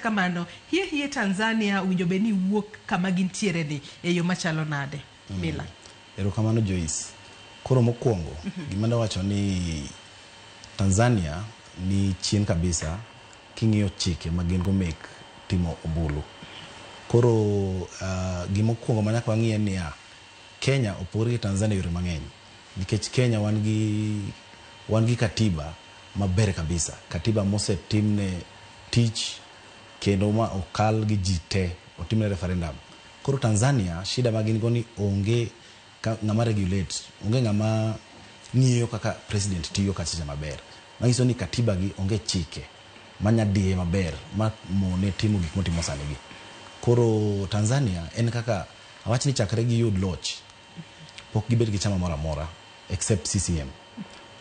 kamano, hie hie Tanzania owinjo bed ni wuok kama gintiere ni e yo machalo nade? Mila. Erokamano Joyce. Koro mokwongo, gima dawacho ni Tanzania ni chien kabisa king'iyo chike ma gin go mek timo ombulu. Koro gimokwongo ma nyaka wang'i en niya, Kenya opogore gi Tanzania e yore mang'eny. Nikech Kenya wan gi katiba maber kabisa. Katiba mosetimne tich kendo ma okal gi ji te, otimne referendum. Koro Tanzania, shida ma gin go ni onge ng'ama regulate, onge ng'ama ng'iyo kaka president tiyo kachicha maber. Manyiso ni katiba gi onge chike manya diye maber ma mone timo gik motimo sani gi. Koro Tanzania en kaka awach ni chakre giyud loch pok gibet gi chama moro amora except CCM.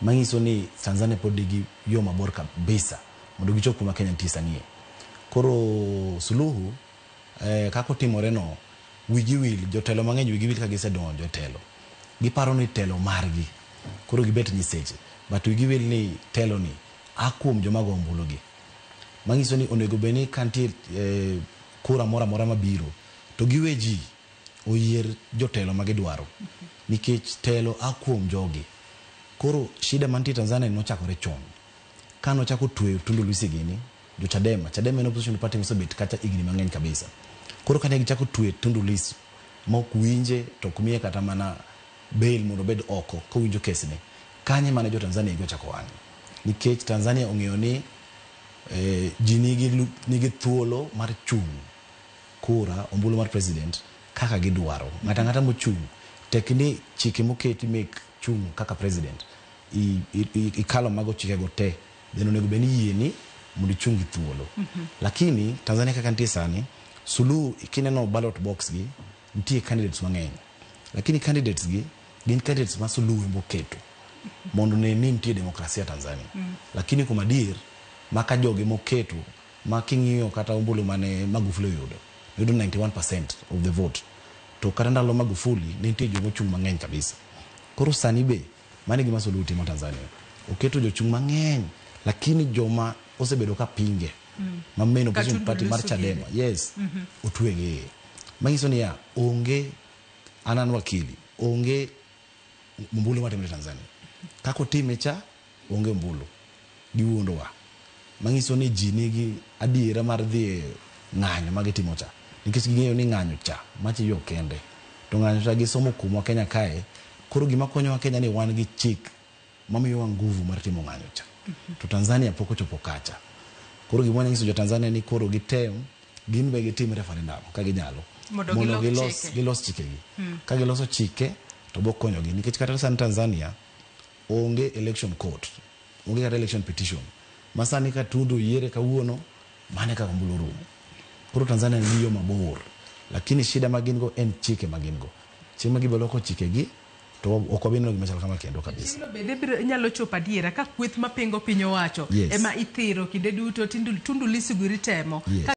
Manyiso ni Tanzania pod nigi yo mabor kabisa mondo gichop kuma Kenya nitie sani e. Koro Suluhu kaka otimore no wigi wil, jotelo mang'eny wigi wil ka gisedonjo e telo. Giparo ni telo margi, koro gibet nyiseche. But wigi wil ni telo ni a kuom joma go ombulu gi. Manyiso ni onego bed ni ka nitie kura moro amora mabiro to giwe ji oyier jotelo ma gidwaro. Nikech telo a kuom jogi. Koro shida mantie Tanzania nochakore chon. Kanochako tweyo Tundu Lissu gini, jo Chadema, Chadema en opposition party mosebet kacha higni mang'eny kabisa. Koro kane gichako tweyo Tundu Lissu ma ok winje to ok miye kata mana bail mondo obed oko kowinjo kesne. Kanye mane jo Tanzania igi ochako wang'. Nikech Tanzania ong'eyo ni ji nigi thuolo mar chung' kura ombulu mar president kaka gidwaro. Ng'ato ang'ata mochung' tek ni chike moketi mek chung' kaka president ikalo mago chikego te, then onego bed ni yieni mondo ichung' gi thuolo. Lakini Tanzania kaka nitie sani, Suluhu kineno ballot box gi nitie candidates mang'eny. Lakini candidates gi gin candidates ma Suluhu ema oketo mondo ne ni nitie demokrasia Tanzania. Lakini kuom adier maka jogi moketo ma king'iyo kata ombulu mane Magufuli oyudo, oyudo 91% of the vote. To kata ndalo Magufuli ne nitie joma ochung' mang'eny kabisa. Koro sani be mano e gima Suluhu timo Tanzania. Oketo jochung' mang'eny lakini joma osebedo ka pinge ma main opposition Tundu party mar Lissu Chadema, yes, otwege. Manyiso niya, onge an wakili, onge ombulu matimore Tanzania. Kaka otime cha, onge ombulu. Giwuondowa. Manyiso ni ji nigi adiera mar dhi e ng'anyo ma gitimo cha. Nikech ging'eyo ni ng'anyo cha, macha yo kende. To ng'anyo cha gisomo kuomwa Kenya kae, koro gima konyowa Kenya ni wan gi chik mamiyowa nguvu mar timo ng'anyo cha. To Tanzania pok ochopo kacha. Koro gima wanyalo nyiso jo Tanzania ni koro gitem, gin be gitim referendum ka ginyalo. Mondo gilok gilos, chike. Gilos chikegi. Ka giloso chike, to bo konyogi. Nikech kata sani Tanzania, onge election court, onge kata election petition. Ma sani ka Tundu oyiere kawuono, mano e kaka ombulu orumo. Koro Tanzania nigi yo mabor. Lakini shida ma gin go en chike ma gin go. Chieng' ma gibiro loko chikegi, to ok wabi neno gima chal kama kendo kabisa. Chieng'no bende biro nyalo chopo adiera ka kweth mapingo piny owacho Yes. ema ithiro kinde duto Tundu Lissu giri temo.